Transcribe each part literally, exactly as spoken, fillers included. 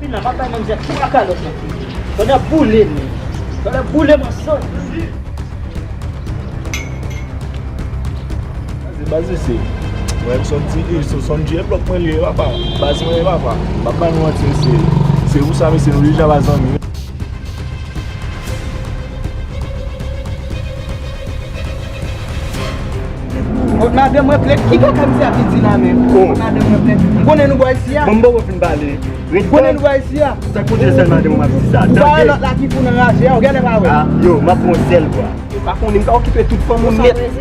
Nan, m ap bay manzè twa kalòt nan figi. Tonnè boule m. Tonnè boule m ansanm. Baz, baz, se, mwen, m sot di, e, se, se yon G blòk mwen li ye, papa. Baz mwen ye, papa. M ap ba nou manti, mesye. Se pou sa, mesye, nou deja pa zanmi. Kot madanm mwen plent, ki kaka misye ap di la menm? Oh. Kot madanm mwen plent. M konnen nou bò isi a. Bon, m poko fin pale. M konnen nou bò isi a. Sa kote sèl madanm mwen ap di sa. Ou pa wè lòt la ki pou nan raje a, ou genlè pa wè. Ah, yo, m ap pran sèl bwa. Yo pa konnen, m ka okipe tout fanm ou nèt.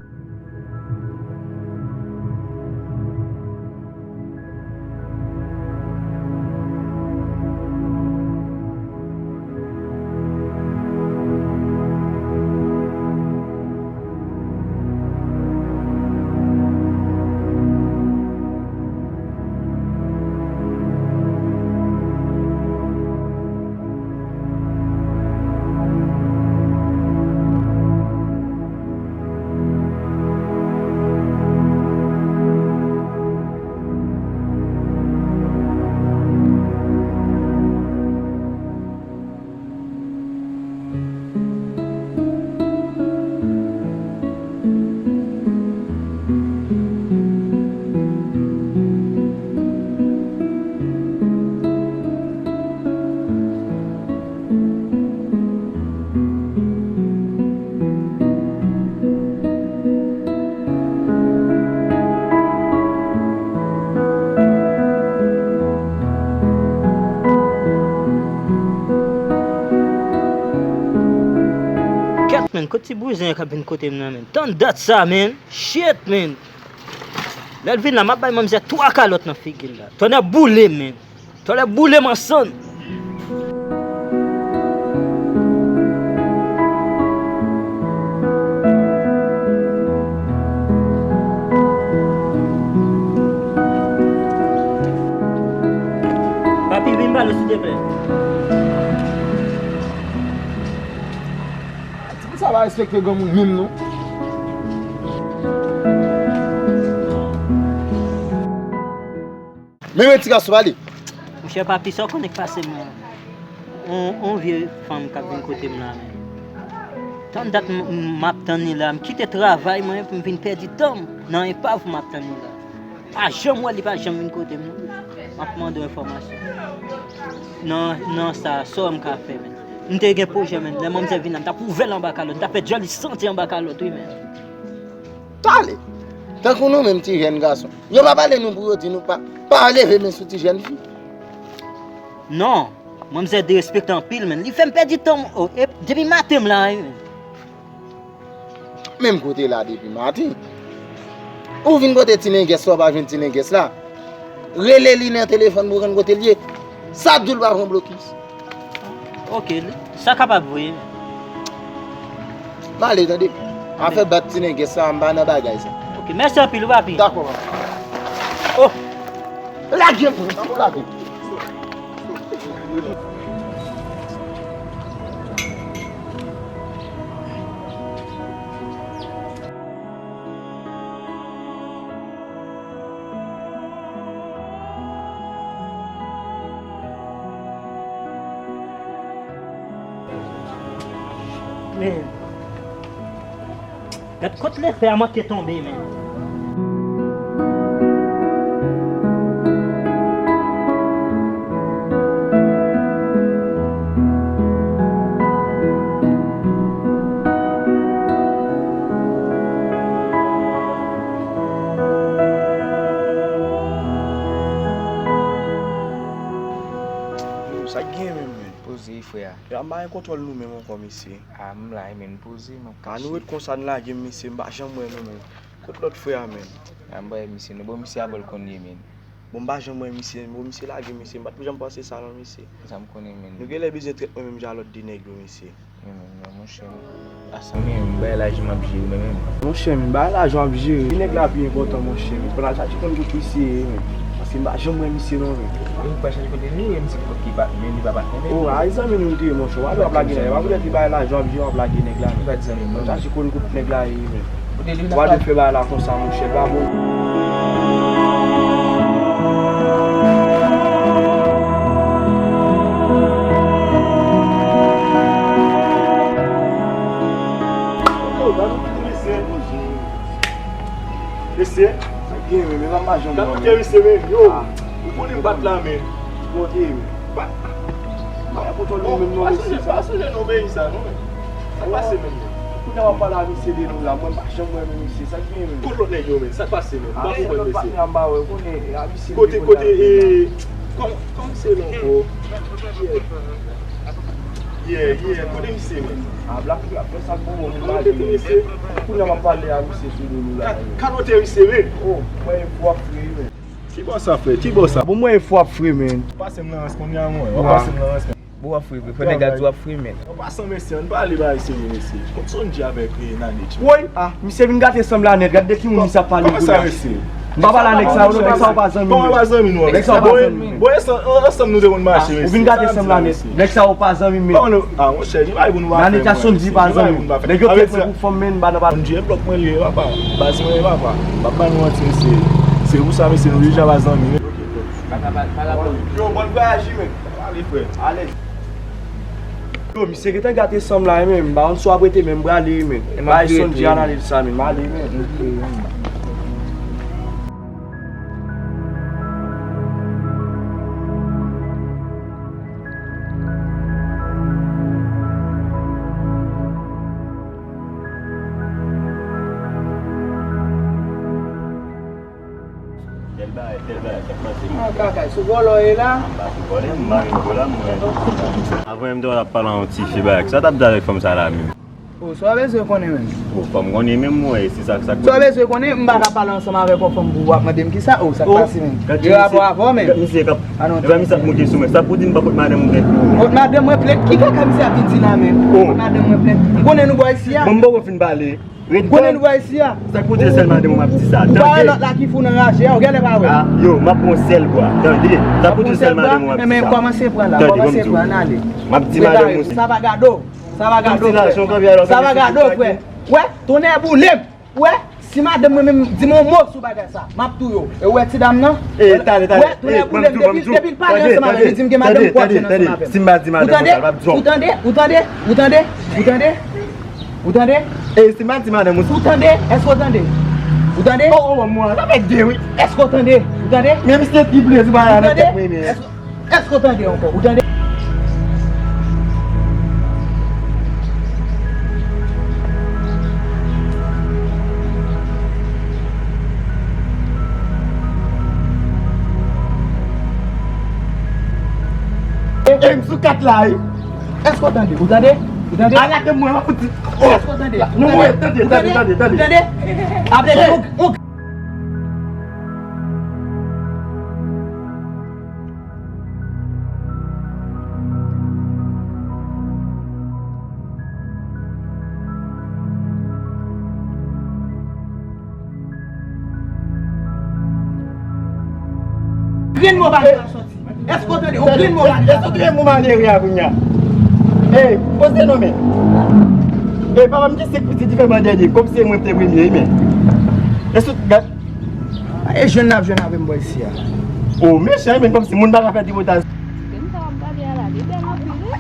Kèt, menn, kot ti bouzen an k ap vin kote m nan, menn? Tann dat sa, menn. Shit, menn. Lè l vin la, m ap bay manmzè twa kalòt nan figi l la. Tonnè boule m, menn. Tonnè boule m ansanm. Papi, vin pale, silteplè. Timoun sa pa respekte granmoun menm non. Men yon ti gason pale. Monchè papi, sa w konnen k pase m la? On, on vye fanm k ap vin kote m la menm. Tann dat m, m ap tann li la, m kite travay mwen pou m vin pèdi tan m nan enpav m ap tann li la. Pa janm wè li pa janm vin kote m non. M ap mande w enfòmasyon. Nan, nan sa, sa w wè m ka fè menm? M te gen pwojè menm. Lè manmzè vin la, m t ap ouvè l anba kalòt. M t ap fè djòl li santi anba kalòt wi menm. Tale! Tankou nou menm ti jèn gason. Yo pa pale nou pou yo di nou pa, pa leve men sou ti jèn fi. Non, manmzè derespekte anpil menm. Li fè m pèdi tan m, oh, e depi maten m la wi menm. Menm kote la depi maten. Ou vin kote ti nengès la, ou pa jwenn ti nengès la. Rele li nan telefòn pou w konn kote l ye. Sa ap di w l pa pran blokis. Ok, sa kapab vre. M ale tande. Afè bat ti nengès la, m pa nan bagay sa. Ok, mèsi anpil wi papi. Dakò papa. Oh! Lage m, lage m. Men, gad kot lepè a manke tonbe, men. Yo, sa k gen menm, men? Poze, frè a. Yo, m pa gen kontwòl nou menm ankò, mesye. A, m la, men, poze, m ap kache. A, nou ret konsa, n lage m, mesye, m pa janm wè nou, men. Kot lòt frè a, men? A, m pa wè misye, non. Bon, misye a bò l konn ye, men. Bon, m pa janm wè misye, bon, misye lage, mesye, m pa t janm panse sa, non, mesye. Sa m konnen, men. Nou genlè bezwen trèt mwen menm jan a lòt de nèg yo, mesye. Men, men, men, monchè, a sa men, bagay lajan m ap jere mwen menm. Monchè, men, bagay lajan w ap jere. Ti nèg la pi enpòtan, monchè, men. Fò n al chache konn kot misye ye, men. Paske m pa janm wè misye non, men. Ou pa chache kote li ye, misye ki pa, men li pa patnè, men. Oh, a, e zanmi nou li te ye, monchè. W ap lage nèg la. Pa poutèt li bagay lajan w ap jere, w ap lage nèg la, men. Li pa t zanmi m non. Chache konn kot nèg la ye, men. Kote li w ap fè bagay la konsa, monchè, pa bon. Sa kote misye, men. Yo, ou konnen m pa t la, men. Kote, men. Pa, pa, pa sonje, pa sonje non, men sa, non, men. Sa k pase, men? Kounye a w ap pale a misye de nou la, mwen pa janm wè men misye, sa k gen, men? Kot lòt nèg yo, men? Sa k pase, men? M pa konprann, mesye. Kote, kote, e, kòman, kòman se non, bro? Yeah, yeah, kote misye, men? A, Black Free ap fè sa k bon, bon, m pa di, men. Kounye a m ap pale a misye sou do nou la. Ka-, kalote misye, men. Oh, mwen w ap fre, men. Ki bò sa, frè? Ki bò sa? Bon, mwen w ap fre, men. Pase m nan rans kounye a, mwen. W ap pase m nan rans, men. Bon, w ap fre, vre. Fò nèg la di w ap fre, men. An pasan, mesye, ann pale bagay serye, mesye. Kont Sonji avèk, e, Nanette. Woy, a, misye vin gate sanm la nèt. Gad de ki moun misye ap pale kounye a. Kòman sa, mesye? M pa pale a nèg sa yo, non, nèg sa yo pa zanmi m. Kòman pa zanmi nou? Nèg sa yo pa zanmi m. Bon, e san, an, ansanm nou te konn mache, mesye. Ou vin gate sanm la nèt. Nèg sa yo pa zanmi m, men. Kòman nou, a, monchè, gen bagay pou nou pa fè, mwen, mesye. Gen bagay pou nou pa fè. Nèg yo te pran pou fanm, men, m pa nan pa. Sonji e blòk mwen li ye, papa. Baz mwen ye, papa. M p ap ba nou manti, mesye. Se pou sa, mesye, nou deja pa zanmi, men. Yo, bòn vwayaj, men. Ale, frè. Ale. Yo, misye gentan gate sanm la, men. M pa konn si w ap rete, men m prale, men. Bay Sonji analiz sa, men. M ale, men. Tèl bagay, tèl bagay, sa k pase? An, Kakay, sou vòlò w ye la? M pa sou vòlò, m mare gwo la, mwen. Avan menm, m te wè l ap pale a yon tifi bagay. Sa t ap di avèk fanm sa la menm? O, sa w bezwen konnen menm? O, fò m konnen menm, mwen, e se sa, sa k... Sa w bezwen konnen? M pa ka pale ansanm avèk yon fanm pou w ap mande m kisa? O, sa k pase menm? Gen rapò avè w menm? Gad misye k ap, epa misye ap moute sou mwen. Sa pou di m pa pot madanm mwen plent? Pot madanm mwen plent? Ki kaka misye ap vin di la menm? Pot madanm mwen plent? M konnen nou bò isi a. Bon, m poko fin pale. Ret konnen nou bò isi a. Sa k pou di sèl madanm ou m ap di sa. Ou pa wè lòt la ki fou nan raje a, ou genlè pa wè. A, yo, m ap pran sèl bwa. Tande, sa k pou di sèl madanm ou m ap di sa. Enben, kòmanse pran la, kòmanse pran, ann ale. M ap di madanm ou. Sa va gade w, sa va gade w, frè. Sa va gade w, frè. Wè, tonnè boule m. Wè, si madanm mwen menm di m yon mo sou bagay sa, m ap touye w. E ou wè ti dam nan? E, tande, tande. Wè, tonnè boule m, depi, depi l pale ansanm avè m, li di m gen madanm pou w ap jwenn ansanm avè m. Si m pa di madanm ou sa, l p ap di w. Ou tande, ou tande, ou tande, ou tande, ou tande? Ou tande? E si m pa di madanm ou sa? Ou tande? Èske w tande? Ou tande? O, o, mwen, sa fè de wi. Èske w tande? Ou tande? Men misye ki plezi pa la nan tèt mwen, men. Èske w tande ankò? Ou tande? E m sou kat la wi. Èske w tande? Ou tande? Ou tande? Ala ke mwen, mwen fouti. Èske w tande? Non, mwen, tande, tande, tande, tande. Ou tande? Apre, ou, ou Grenn mo pa gen la sòti. Èske w tande? Yon grenn mo pa gen la sòti. Èske w te yon malere a kounye a? Ey, poze non men. Ey, papa m gen senk pitit, li fè m an dènye. Kòmsi se mwen ki te premye, wi men. Èske w gad? E jwenn n ap jwenn avè m bò isi a. O, mechan, men kòmsi moun pa ka fè tripotay. Ti grenn sa w ap gade a la, li bèl anpil, wi.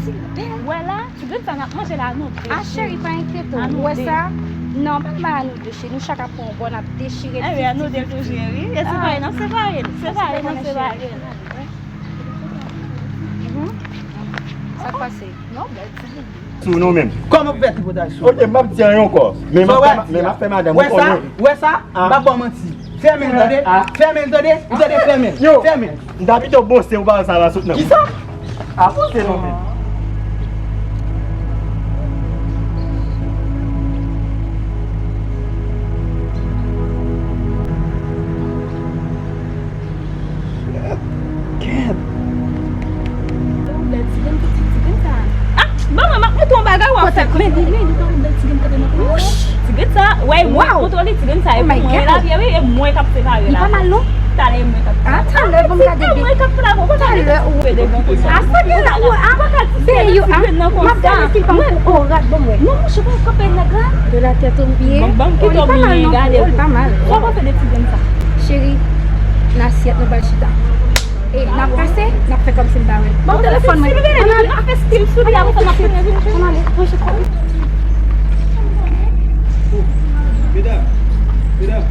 Ti bèl. Wè la, ti grenn sa n ap manje la, nou de. A, cheri, pa enkyete w. Ou wè sa? Non, pa mal a nou de, cheri. Nou chak ap pran yon bò, n ap dechire ti, ti, ti, ti. E nou de toujou, wi. E separe n ap separe. Separe n ap separe. Sa k pase? Non, bèl ti bout. Sou nou menm. Kòman pou fè tripotay sou? Ok, m ap di anyen ankò. Men m ap fè, men m ap fè madanm ou konnen. Wè sa? M pa ba w manti. Fèmen l, tande? Fèmen l, tande? Ou tande? Fèmen l. Fèmen l. M ta pito bon se ou pa sa va sot nan. Kisa? A poze non men. Kèt. Ti grenn pitit, ti grenn sa. A, ban mwen, m ap montre w yon bagay w ap fè. Men li, men li pa yon bèl ti grenn kanpe nan kò. Wouch! Ti grenn sa, wè, mwen kontwole ti grenn sa, e pou mwen la, wi, e mwen k ap separe la. Li pa mal non. Talè e mwen k ap fè la. A, talè, ban m gade. E mwen k ap fè la, bon, talè ou wè devan konsa. A, sa gen la, ou, a, se yo, a, m ap gade si l pa yon orat, ban m wè. Non, monchè, pa kanpe nèg la. De la tèt o pye. Ban m kite w bliye, gade. Li pa mal non, li pa mal. Sa w panse de ti grenn sa? Cheri, nan asyèt nou pral chita. E n ap pase, n ap fè kòmsi n pa wè. Ban m telefòn mwen. Ann ale. Ap fè stil sou li, apre sa n ap fè. Ann ale. Manje kòb. Medam, medam,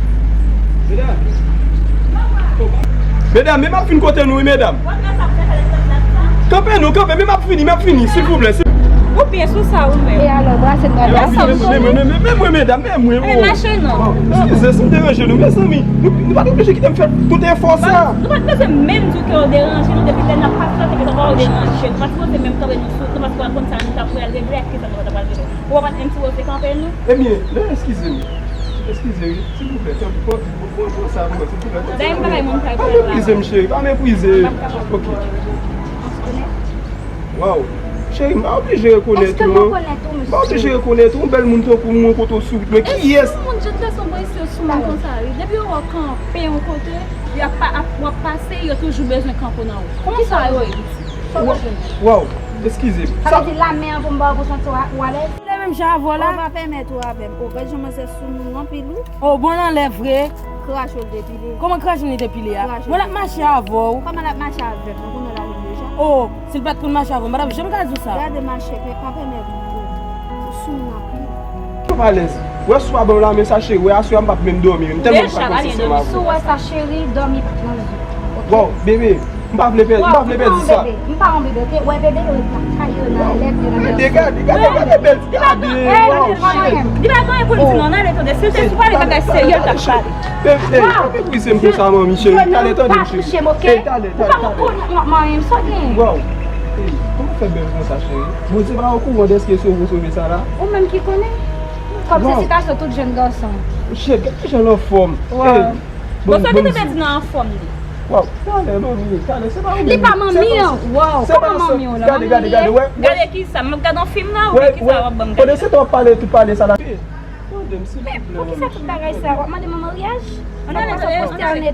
medam. Medam, men m ap vin kote nou, wi, medam. Kanpe non, kanpe, men m ap vini, m ap vini, silvouplè. Ou byen sou sa, ou menm. E alò, brase n pral. Men mwen, men mwen, men mwen, medam, men mwen. Men mache non. Eskize si m deranje nou, mezanmi. Nou, nou pa t oblije kite m fè tout efò sa. Nou pa t bezwen menm di w ke w deranje nou, depi lè n ap pase la, se ke w deranje nou. Nou pa sipoze menm kanpe nou sou, nou pa sipoze konn sa nou t ap pral regle ak kisa nou pa t ap pral regle. Ou pa t menm sipoze kanpe nou. Ebyen, men eskize m. Eskize, wi. Silvouplè, tanpri, pran, pran, pran sa pou mwen, silvouplè. Dayè, m pa bay moun kay pou la. Pa meprize m, cheri, pa meprize. Ok. Waw. Cheri, m pa oblije rekonèt ou, non. M pa oblije rekonèt ou, yon bèl moun tankou mwen, kote w souri, men kiyès? Yon moun, jèn gason, prese sou moun konsa, wi. Depi yo wè w kanpe yon kote, y ap pa, ap, w ap pase, yo toujou bezwen kanpe nan ou. Kòman sa yo ye, pitit? Waw, eskize m. Sa vle di lame an pou m ba w pou santi w alèz? Lè menm jan avè w la. Ou pa pèmèt ou avè m. O, gad jan manzè sou moun anpil wi. O, bon anlè vre. Krache w depile. Kòman krache m li depile a? Mwen l ap mache avè w. Kòman l ap mache avè m? Mwen konnen l avè m deja. O, si l pa t konn mache avè w, m pa t ap janm ka di w sa. Gade mache, pa pèmèt ou. Ou sou moun anpil. Ou pa alèz. Wè si w pa ban m lamen sa cheri, wè aswè a m p ap menm dòmi, m tèlman m pa panse ansanm avè w. Si w wè sa cheri, dòmi pa nan zye. Waw, bebe, m pa vle pèdi, m pa vle pèdi sa. M pa yon bebe, ok? Wè bebe yo ret nan kay yo, nan lèt yo, nan bèl. Gade, gade, gade, gade bèl ti gade. Waw, cheri. Li pa gen anyen pou l di non, n ale tande. Si l te sou pale bagay serye, l t ap pale. Bebe, pa meprize m konsa, manmi, cheri. Talè, tande m, cheri. Talè, talè, talè. Waw. Kòman w fè bèl konsa, cheri? Bondye pa okouran dèske sove w sove sa la? Ou menm ki konnen. Kòm felisitasyon tout jèn gason. Shit, gade kijan l anfòm. Waw. Bon, sa ki te pèdi nan anfòm li. Waw, talè, manmi, talè, se pa ou menm. Li pa manmi an. Waw, kòman manmi an la? Gade, gade, gade, wè. Gade kisa, m ap gade yon fim la, oubyen kisa w ap ban m gade la? Pandan se tan w ap pale tout pale sa la. Tande m, silvouplè. Men poukisa tout bagay sa? W ap mande m an maryaj? Ann ale, ann ale, ann ale,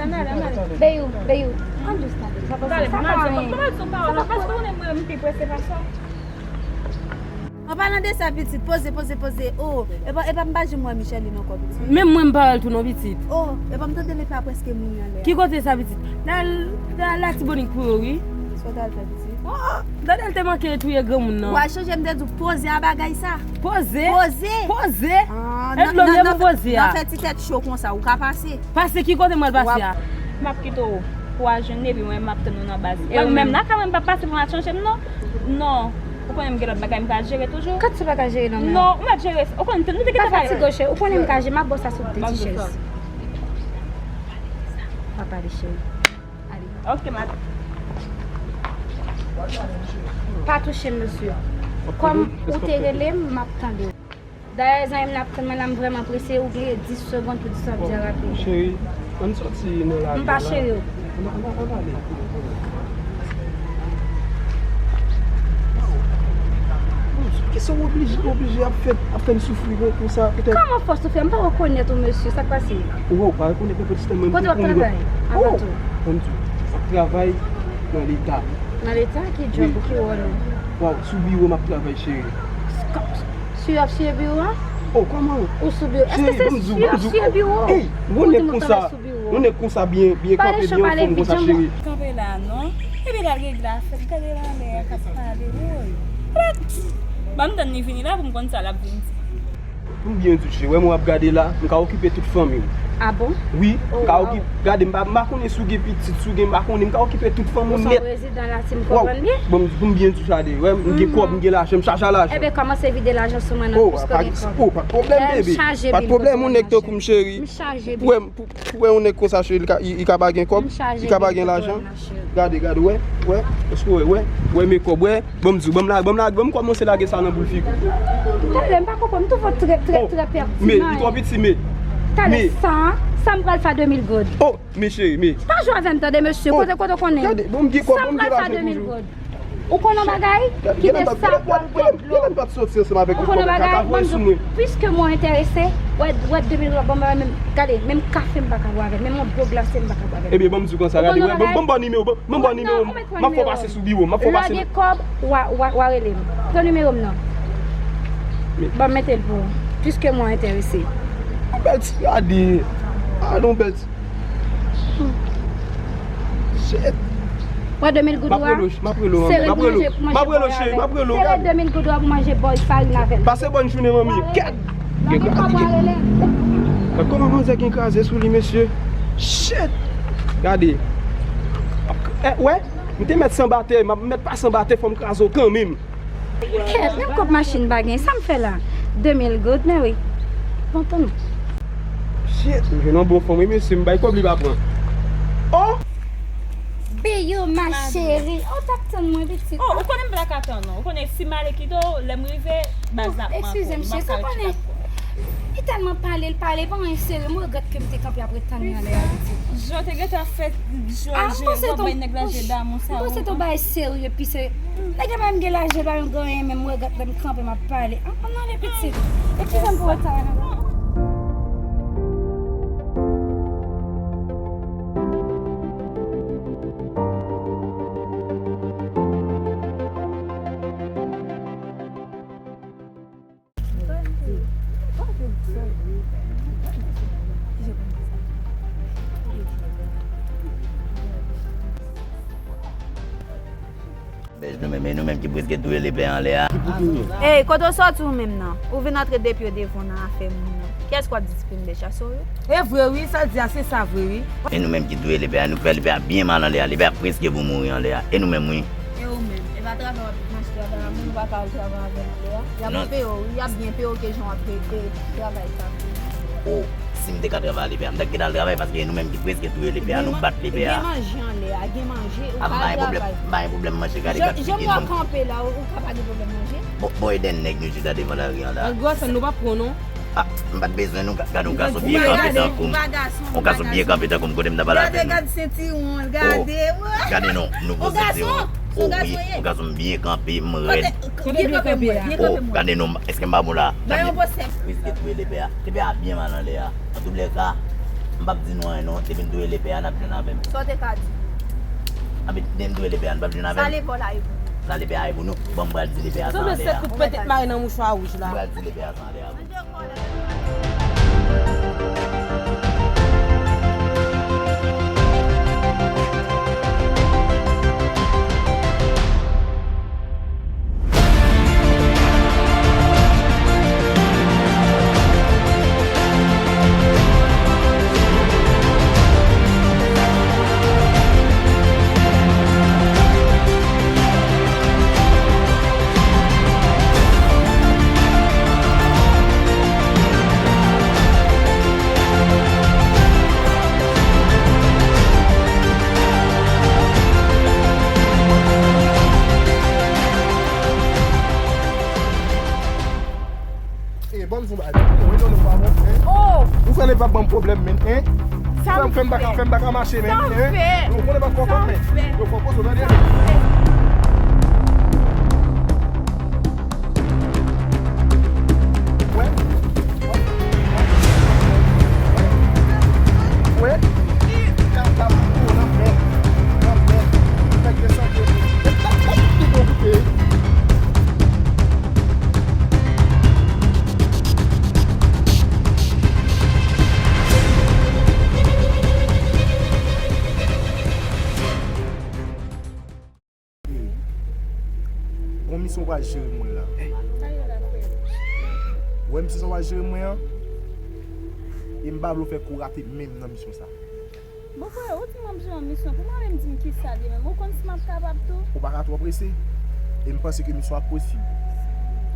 ann ale, ann ale. Beyou, Beyou, ann jis tande. Sa pa, sa pa anyen. Sa pa anyen. Paske ou konnen mwen, m pi prese pase w. An palan de sa, pitit, poze, poze, poze. O, epa, epa m pa janm wè Micheline ankò, pitit. Menm mwen, m pa wè l tou non, pitit. O, epa m tande l epa prèske mouri anlè a. Ki kote sa, pitit? Nan, nan Latibonit pou yo, wi. Sa w t al fè, pitit? O, Daniel te manke touye granmoun nan. W al chanje, m te di w poze a bagay sa. Poze? Poze! Poze! E dlo m ye pou poze a. Nan fè ti tèt cho konsa, ou ka pase. Pase ki kote m al pase a? M ap kite w pou w al jwenn li, epi mwen, m ap tann ou nan baz. E ou menm nan kay mwen, m p ap pase pou m al chanje m, non. Non. Ou konnen m gen lòt bagay m pral jere toujou. Kat sa pa ka jere nan men an? Non, ou mèt jere. Ou konnen nou te gentan pale. Pa fatige, cheri. Ou konnen m ka jere, m ap ba w sa sou de ti chèz. Pa pale, cheri. Ale. Ok, madanm. Pa touche m, mesye. Kòm ou te rele m, m ap tande w. Dayè, zanmi m, n ap tann mwen la, m vrèman prese, ou genyen dis segonn pou di sa w ap di a rapid. Cheri, ann sòti nan lavi a la. M pa cheri w. Ann, ann, ann ale. Kisa w oblije, oblije ap fè, ap fè m soufri kon, konsa, poutèt... Kòman fè w soufri? M pa rekonèt ou, mesye, sa k pase? Ou wè, ou pa rekonèt mwen, poutèt mwen. Kote w ap travay, avan tou? Ban m di w, m ap travay nan Leta. Nan Leta? Ki djòb ou, ki wòl ou? Waw, sou biwo m ap travay, cheri. Siye w ap siye biwo a? O, kòman? Ou sou biwo. Èske se siye w ap siye biwo? Ey, ou nèg konsa, ou nèg konsa byen, byen kanpe, byen anfòm konsa, cheri. Kanpe la, non. Epi l al regle afè l, gade l anlè a k ap pale, woy. Ban m tann li vini la pou m konn sa l ap vin di. Pou m byen di w, cheri, wè mwen w ap gade la, m ka okipe tout fanmi w. A bon? Wi, m ka okipe, gade, m pa, m pa konnen si w gen pitit, si w gen, m pa konnen, m ka okipe tout fanmi w nèt. Ou se yon prezidan la, si m konprann byen? Bon, pou m byen di w sa, de, wè, m gen kòb, m gen lajan, m chaje a lajan. Ebyen, kòmanse vide lajan sou mwen nan, piske w gen kòb. O, pa t pwoblèm, bebe. Pa t pwoblèm, yon nèg tankou m, cheri. M chaje, bebe. Pou wè, pou, pou wè yon nèg konsa, cheri, li ka, li, li ka pa gen kòb, li ka pa gen lajan. Gade, gade, wè, wè, èske w wè, wè, wè, men kòb, wè. Ban m di w, ban m la, ban m la, ban m kòmanse lage sa nan boul figi w. Talè, m pa konprann, m twouve w trè, trè, trè pètinan. Men, li twò piti, men. Talè, sa, sa m pral fè a de mil goud. O, men cheri, men. Pa jwe avè m, tande, mesye, kote, kote w konnen? Gade, ban m gen kòb, ban m gen lajan toujou. Sa m pral fè a de mil goud. Ou konnen yon bagay? Kite sa pou al bwè dlo. Ou konnen yon bagay? Ban m di w, puiske mwen enterese, wè, wè de mil goud, ban m bagay, menm, gade, menm kafe m pa ka bwè avè l, menm yon dlo glase m pa ka bwè avè l. Ebyen, ban m di w konsa, gade, wè, ban m, ban m ba w nimewo, ban m ba w nimewo. M ap fè w pase sou biwo m, m ap fè w pase. Lè w gen kòb, w a, w a, w a rele m. Pran nimewo m nan. Ban m mete l pou ou, puiske mwen enterese. Yon bèl ti gade. Gade yon bèl ti. Shit. Pran de mil goud ou a. M ap rele w, m ap rele w, manmi. M ap rele w, m ap rele w, cheri, m ap rele w. Sere de mil goud ou a pou manje bòy farin avè l. Pase bòn jounen, manmi. Kèt. Gen kòb, w a rele m. Gad kòman manzè gen kraze sou li, mesye. Shit. Gade. Eh, wè, m te mèt sanbate, m ap mèt pa sanbate, fò m kraze w kanmenm. Kèt, menm kòb machin m pa gen, sa m fè la? De mil goud, men wi. Bon, tann. Shit, m jwenn yon bon fanm, wi, mesye, m bay kòb li pa pran. Oh! Beyo, ma chérie. Oh, t ap tann mwen, pitit. Oh, ou konnen m pa ka tann, non. Ou konnen si m ale kite w, lè m rive, baz la ap manke w. Eskize m, cheri, sa konnen. Li tèlman pale, l pale, pa anyen serye. Mwen regrèt ke m te kanpe ap ret tann li anlè a, pitit. Jan te gentan fè, jan, ah, m panse w bay nèg la je damou sa. M panse w te yon bagay serye, pi se, nèg la pa menm gen lajan, pa menm gen anyen, men mwen regrèt lè m kanpe, m ap pale. An, ann ale, pitit. Eskize m pou reta a. Bèj nou menm, e nou menm ki prèske touye lepè anlè a. Ey, kote w sòti ou menm nan? Ou vin antre de pye devan w nan afè moun nan. Kiyès k ap di ti plim bèj a, se w wi? E vre wi, sa l di a, se sa vre wi. E nou menm ki touye lepè a, nou fè lepè a byen mal anlè a, lepè a prèske pou mouri anlè a. E nou menm wi. E ou menm? E pa travay w ap mache travay a moun, ou pa ka al travay avè l anlè a. Y ap peye w wi, y ap byen peye w ke jan w ap peye travay sa. O, si m te ka travay lepè a, m t ap kite al travay paske e nou menm ki prèske touye lepè a, nou bat lepè a. Gen manje anlè a, gen manje, ou ka al travay. M pa gen pwoblèm manje, gade kantite kizon. Jan w kanpe la, ou ka pa gen pwoblèm manje. Bon, bon, e dènn nèg nou chita devan lari an la. An gwo sèn nou p ap pran non. Ah, m pa t bezwen nou, gade yon gason byen kanpe tankou m. Yon gason byen kanpe tankou m, kote m ta pral avè nou. Gade, gade sentiwon l, gade. Oh, gade non, nouvo sentiwon. Oh wi, yon gason byen kanpe, m rèd. Kote byen kanpe mwen, byen kanpe mwen. Oh, gade non, èske m pa bon la? Ba yon bon sèf. Riske touye lepè a. Lepè a byen mal anlè a. Antoulèka, m p ap di nou anyen non, depi n touye lepè a, n ap jwenn avè m. Sa w te ka di? Anben, depi n touye lepè a, n p ap jwenn avè m. Sa lepè a ye pou nou. Sa lepè a ye pou nou. Bon, m pral di lepè a sa anlè a. Sanble se kout pete mare nan mouchwa wouj la. M pral di lepè a sa anlè a. Eh, ban m di w bagay. Mwen, non, nou pa bon, hein? Oh! Ou fè nèg pa ban m pwoblèm, men, hein? Fè m, fè m pa ka, fè m pa ka mache, men, hein? Ou konnen pa konprann, men. Yo, fò poze w tande. Wè. Wè. Wè. Kaka pou nan men. Nan men. Nèg de sante. E pa, pa tout bon kote. Gon misyon w pral jere mwen la. Wè misyon sa w pral jere mwen an, e m pa vle w fè kou rate menm nan misyon sa. Bon, frè, ou di m ap jere yon misyon pou mwen, men di m kisa l ye menm. Ou konn si m ap kapab tou? Ou pa ka twò prese. E m panse ke misyon an posib.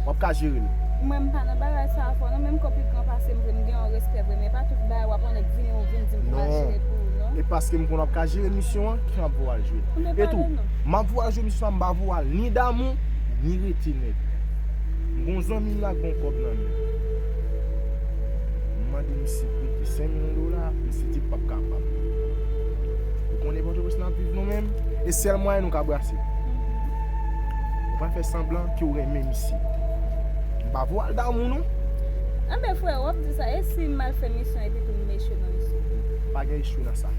W ap ka jere l. Mwen, m pa nan bagay sa avè w non, menm ke w pi gran pase m vre, m gen yon respè vre, men pa tout bagay w ap wè nèg vini, ou vin di m pou m al jere pou ou non. E paske m konn w ap ka jere misyon an, ki m ap voye w al jwe. E tou, m ap voye w al jwe misyon sa, m pa voye w al ni damou, ni rete nèt. M gon zanmi m la, gon kòb nan men. M mande misye prete senk milyon dola, misye di l p ap kapab. Ou konnen Pòtoprens n ap viv nou menm, e sèl mwayen nou ka brase. Ou pa fè sanblan ke w renmen misye. M pa voye w al damou non. Anben frè, w ap di sa, e si m al fè misyon epi tou m echwe nan misyon? Pa gen echwe nan sa.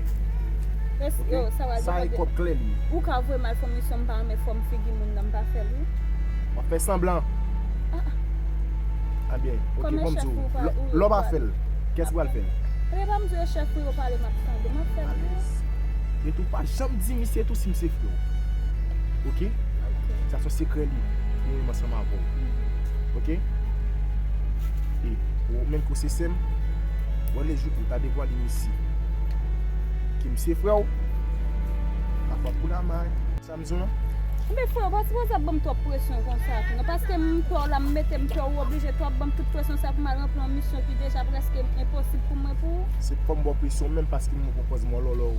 Sa e kòb klè li ye. Ou ka voye m al fè yon misyon, m pa renmen fòm figi moun nan, m pa fè l wi. W ap fè sanblan. Ebyen, oke, ban m di w, lè w pa fè l, kiyès ki pral fè l? Ebyen, ban m di w, chèf, wi, yo pale, m ap tande, m ap fè l wi. Alèz. E tou, pa janm di misye tou si m se frè w. Oke? Sa se yon sekrè li pou mwen menm ansanm avè w. Oke? E ou menm ke w se sè m, wè lejou pou w ta devwale misye ke m se frè w, m pa W ap koule a may. Sa m di w lan? Men frè, ou pa sipoze ap ban m twòp presyon konsa tou non, paske m pè w la, m mete m pè w, ou oblije tou ap ban m tout presyon sa pou m al ranpli yon misyon ki deja prèske enposib pou mwen pou ou. Se pa m ba w presyon menm paske m wè w pran pòz mòlòlò.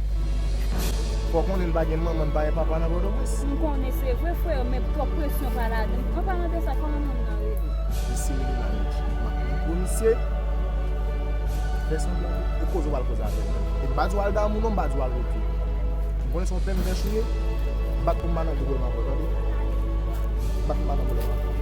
Fò w konnen n pa gen manman, n pa gen papa nan Pòtoprens. M konnen se vre frè, men twòp presyon pa ladan. An palan de sa, kòman moun nan rele? Misye rele Lanich. M ap pran pou misye. Fè sanblan. E koze w al koze avè l menm. E m pa di w al damou non, m pa di w al retou. M konnen se yon pèm vèch ou ye. Bat pou m pa nan gwo pwoblèm ankò, tande? Bat pou m pa nan pwoblèm ankò.